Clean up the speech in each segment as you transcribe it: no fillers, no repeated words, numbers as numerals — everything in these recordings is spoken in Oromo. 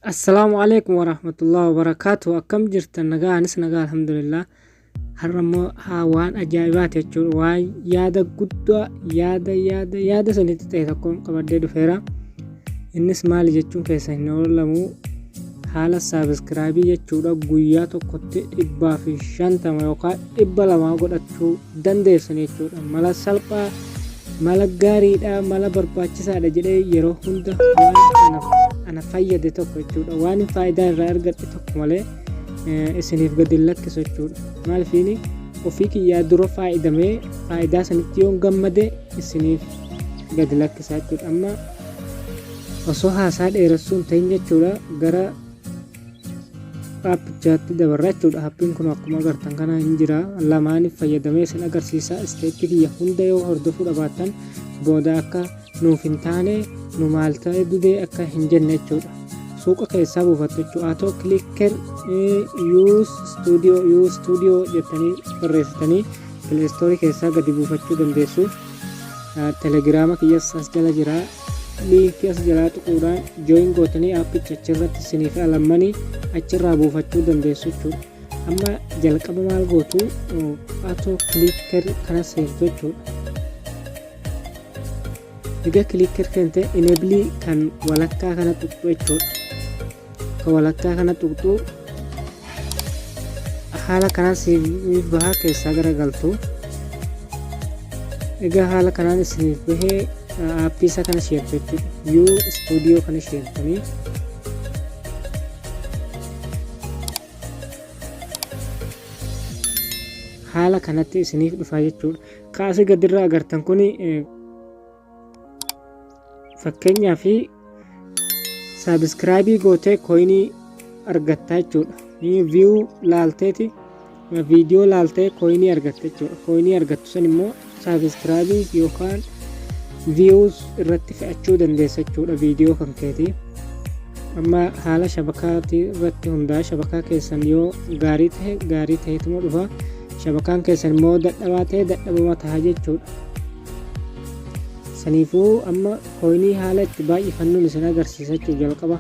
Assalaamu alaikum warahmatullahi wabarakaatu. Akkam jirtan? Nagaa? Anis nagaa, alhamdulillah. Har'a immoo haa waan ajaa'ibaati jechuudha. Waan yaada guddaa, yaada yaada yaada sanitti ta'e tokko qabadhee dhufeera. Innis maali jechuun keessa hin oolamu, haala subscribe jechuudha guyyaa tokkotti 150 yookaan 200 godhachuu dandeessan jechuudha. Mala salphaa, mala gaariidha, mala barbaachisaadha jedhee yeroo hunda waan ana fayyade tokko jechuudha. Waan faayidaa irraa argadhe tokko malee isiniif gadi hin lakkisu jechuudha. Maalifiini ofii kiyyaa dura faayidamee faayidaa sanitti yoon gammade isiniif gadi lakkisa jechuudha. Amma osoo haasaa dheeressuu hin ta'in jechuudha gara aappichaatti dabarra jechuudha. Aappiin kun akkuma agartan kana hin jira. Lamaaniif fayyadamee isin agarsiisa. Step kiyya hunda yoo hordofuu dhabaattan booda akka nuuf hin taane, nu maal ta'e dudee akka hin jenne jechuudha. Suuqa keessaa buufattu jechuudha. Auto Clicker U Studio, U Studio jettanii barreessitanii Play Store keessaa gadi buufachuu dandeessu. Telegiraama kiyyas as jala jira. Liinkii as jalaa tuquudhaan join gootanii aappicha achirratti isiniif alammanii achirraa buufachuu dandeessu jechuudha. Amma jalqaba maal gootu? Auto Clicker kana seentu jechuudha. Egaa Clicker seente, enable kan walakkaa kana tuqxu jechuudha. Kan walakkaa kana tuqxu, haala kanaan siif bahaa, keessaa garagaltu. Egaa haala kanaan isiniif bahee aappii isaa kana seentu jechuudha. U Studio kana seentanii haala kanatti isiniif dhufaa jechuudha. Kaasii gadirraa agartan kuni fakkeenyaa fi subscribe gootee coin argattaa jechuudha. View laalteeti, viidiyoo laaltee coin argatta jechuudha. Coin argattu san immoo subscribe yookaan views irratti fe'achuu dandeessa jechuudha viidiyoo kan keetii. Amma haala shabakaatii irratti hundaa'a. Shabakaa keessan yoo gaarii ta'e, gaarii ta'eetuma dhufa. Shabakaan keessan immoo dadhabaa ta'e, dadhabama ta'a jechuudha. Saniifuu amma coin haala itti baay'ifannuun isin agarsiisa jechuudha jalqaba.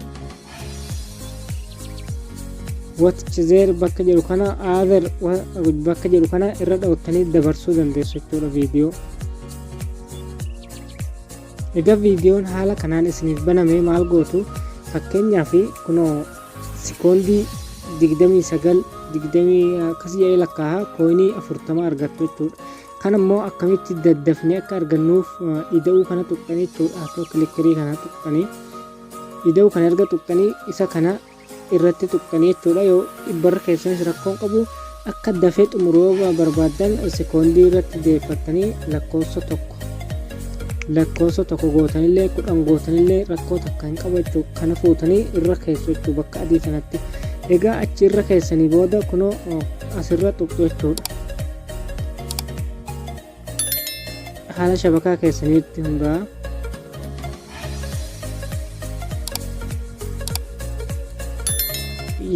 Watch there bakka jedhu kana, other bakka jedhu kana irra dhawwattanii dabarsuu dandeessu jechuudha viidiyoo. Egaa viidiyoon haala kanaan isiniif baname maal gootu? Fakkeenyaaf kunoo sikoondii 29, digdamii akkas jedhee lakkaa'a, coin 40 argattu jechuudha. Kan immoo akkamitti daddafnee akka argannuuf ida'uu kana tuqxanii jechuudha. Auto Clicker kana tuqxanii, ida'uu kana erga tuqxanii, isa kana irratti tuqxanii jechuudha. Yoo dhibbarra keessanis rakkoon qabu, akka dafee xumuruu yoo barbaaddan sekoondii irratti deeffattanii lakkoofsa tokko, lakkoofsa tokko gootanillee, 10 gootanillee rakkoo takka hin qabu jechuudha. Kana fuutanii irra keessu jechuudha bakka adii sanatti. Egaa achi irra keessanii booda kunoo asirra tuqxu jechuudha. Haala shabakaa keessaniitti hundaa'a.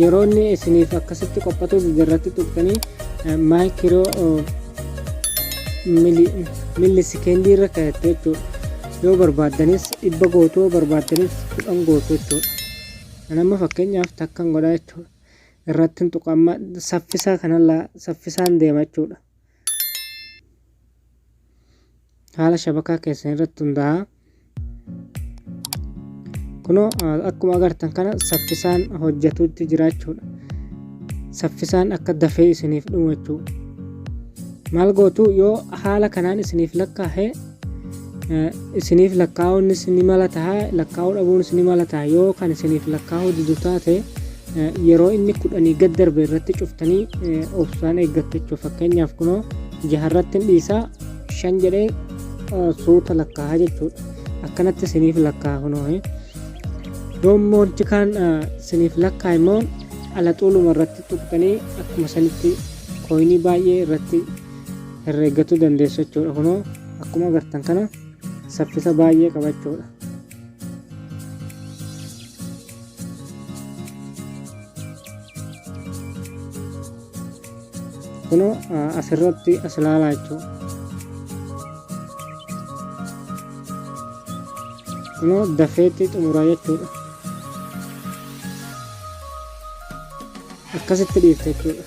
Yeroo inni isiniif akkasitti qophatu irratti tuqxanii micro millisecond irra kaa'attu jechuudha. Yoo barbaaddanis 100 gootu, yoo barbaaddanis 10 gootu jechuudha. Kan amma fakkeenyaaf takkan godhaa jechuudha. Irratti hin tuqa, amma saffisaa kanallaa saffisaan deema jechuudha. Haala shabakaa keessan irratti hundaa'a. Kunoo akkuma agartan kana saffisaan hojjetuutti jira jechuudha. Saffisaan akka dafee isiniif dhumu jechuudha. Maal gootu? Yoo haala kanaan isiniif lakkaa'e, isiniif lakkaa'uunis ni mala ta'a, lakkaa'uu dhabuunis ni mala ta'a. Yoo kan isiniif lakkaa'uu didu taate, yeroo inni 10 gad darbe irratti cuftanii obsaan eeggattu jechuudha. Fakkeenyaaf kunoo jaharratti hin dhiisaa, 5 jedhee suuta lakkaa'a jechuudha. Akkanatti isiniif lakkaa'a kunoo. Yoo immoo wanti kaan isiniif lakkaa'a immoo ala xuuluma irratti tuqxanii akkuma sanitti coin baay'ee irratti herreeggachuu dandeessu jechuudha. Kunoo akkuma agartan kana saffisa baay'ee qaba jechuudha. Kunoo asirratti as ilaalaa jechuudha. Kunoo dafeetti xumuraa jechuudha. Akkasitti dhiifte jechuudha.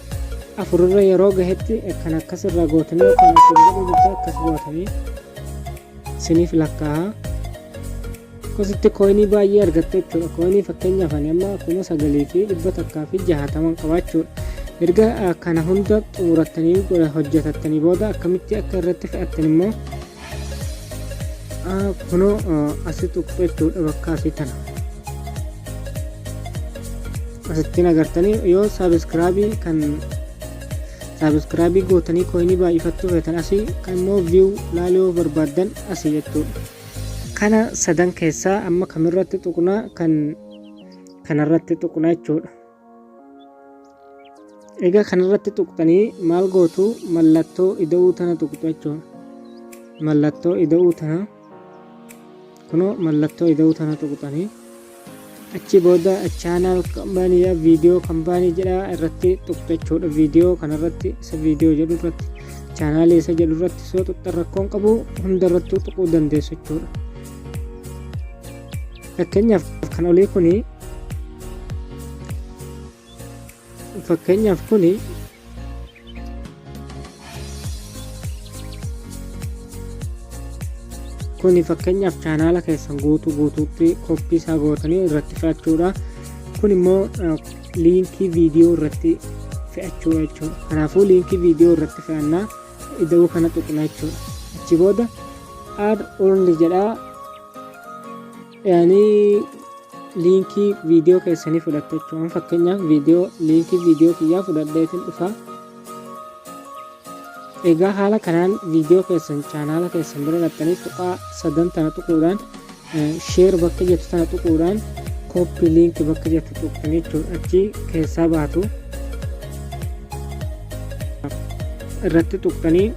Afurirra yeroo gahetti kan akkasirra gootanii yookaan afur godhuu jirtu akkas gootanii siniif lakkaa'a. Akkasitti coinii baay'ee argatte jechuudha. Coinii fakkeenyaaf ani amma 9160 qabaachuudha. Erga kana hunda xumurattanii hojjetattanii booda akkamitti akka irratti fe'attan immoo kunoo asi tuqxu jechuudha, bakka asii tana. Asittiin agartanii, yoo subscribe kan subscribe gootanii coinii baay'ifachuu feetan asii, kan immoo view laaluu yoo barbaaddan asii jechuudha. Kana sadan keessaa amma kamirratti tuqnaa? Kan kanarratti tuqna jechuudha. Egaa kanarratti tuqxanii maal gootu? Mallattoo ida'uu tana tuqxu jechuudha. Mallattoo ida'uu tana, kunoo mallattoo ida'uu tana tuqxanii achi booda channel company, video company jedha irratti tuqxu jechuudha. Viidiyoo kanarratti, isa viidiyoo jedhu irratti, channelii isa jedhu irratti soo tuqxan rakkoon qabu, hunda irrattuu tuquu dandeessu jechuudha. Fakkeenyaaf kan olii kuni, fakkeenyaaf kuni kuni fakkeenyaaf channela keessan guutuu guutuutti copy isaa gootanii irratti fe'achuudha. Kun immoo linkii viidiyoo irratti fe'achuudha jechuudha. Kanaafuu linkii viidiyoo irratti fe'annaa, ida'uu kana tuqna jechuudha. Achi booda add only jedhaa, yaani linkii viidiyoo keessanii fudhattu jechuudha. Fakkeenyaaf viidiyoo, linkii viidiyoo kiyyaa fudhadheetiin dhufa. Egaa haala kanaan viidiyoo keessan channela keessan bira dhaqxanii tuqaa sadan tana tuquudhaan, share bakka jettu tana tuquudhaan, copy link bakka jettu tuqxanii jechuudha. Achi keessaa baatu, irratti tuqxanii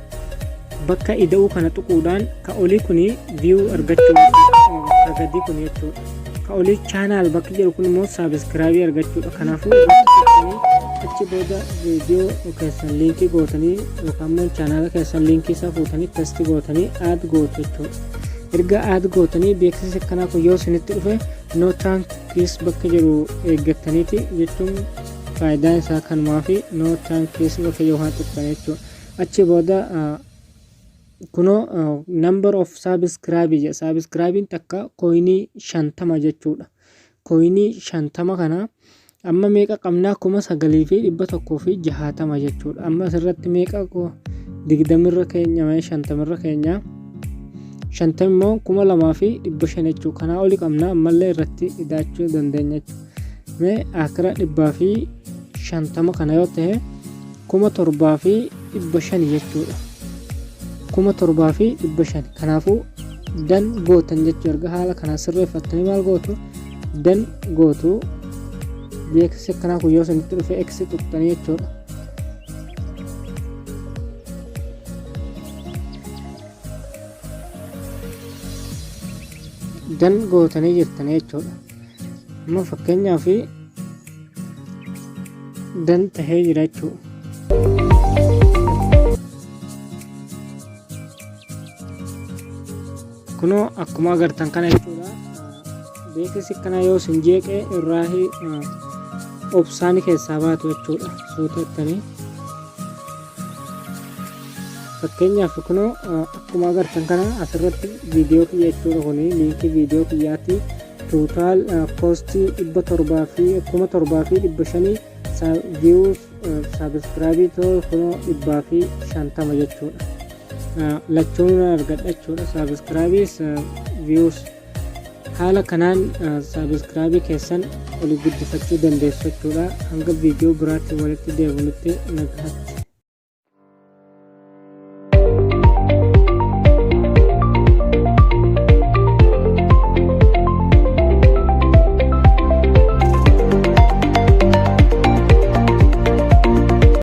bakka ida'uu kana tuquudhaan, ka olii kuni view argachuu, ka gadii kun jechuudha. Ka olii channel bakki jedhu kun immoo subscribe argachuudha. Kanaafuu irratti tuqxanii achi booda viidiyoo keessan linkii gootanii yookaan immoo channela keessan linkii isaa fuutanii paste gootanii add gootu jechuudha. Erga add gootanii beeksisi akkanaa kun yoo isinitti dhufe, no thanks bakka jedhu eeggattaniiti jechuun, faayidaan isaa kanumaa fi no thanks bakka jedhu kana tuqxan jechuudha. Achi booda kunoo number of subscribe jedha. Subscribein takka coinii 50 jechuudha. Coinii 50 kana amma meeqa qabnaa? 9160 jechuudha. Amma asirratti meeqa? 20rra keenya, 50rra keenya. 50 immoo 2500 jechuudha. Kanaa oli qabna, ammallee irratti idaachuu dandeenya jechuudha. Mee akira 150 kana yoo ta'e 7500 jechuudha. 7500. Kanaafuu done gootan jechuu. Erga haala kanaa sirreeffattanii maal gootu? Done gootu. Beeksisi akkanaa kun yoo isinitti dhufe X tuqxanii jechuudha. Done gootanii jirtanii jechuudha. Amma fakkeenyaaf done tahee jira jechuudha. Kunoo akkuma agartan kana jechuudha. Beeksisi akkana yoo isin jeeqe irraa obsaani keessaa baatu jechuudha. Suuta jettanii. Fakkeenyaaf kunoo akkuma agartan kana asirratti viidiyoo kiyya jechuudha, kuni linkii viidiyoo kiyyaatti, total costii 700 fi 7500, views, subscribe kunoo 150 jechuudha. Lachuun argadha jechuudha, subscribeis views. Haala kanaan subscribe keessan oli guddifachuu dandeessu jechuudha. Hanga viidiyoo biraatti walitti deebinutti nagaatti.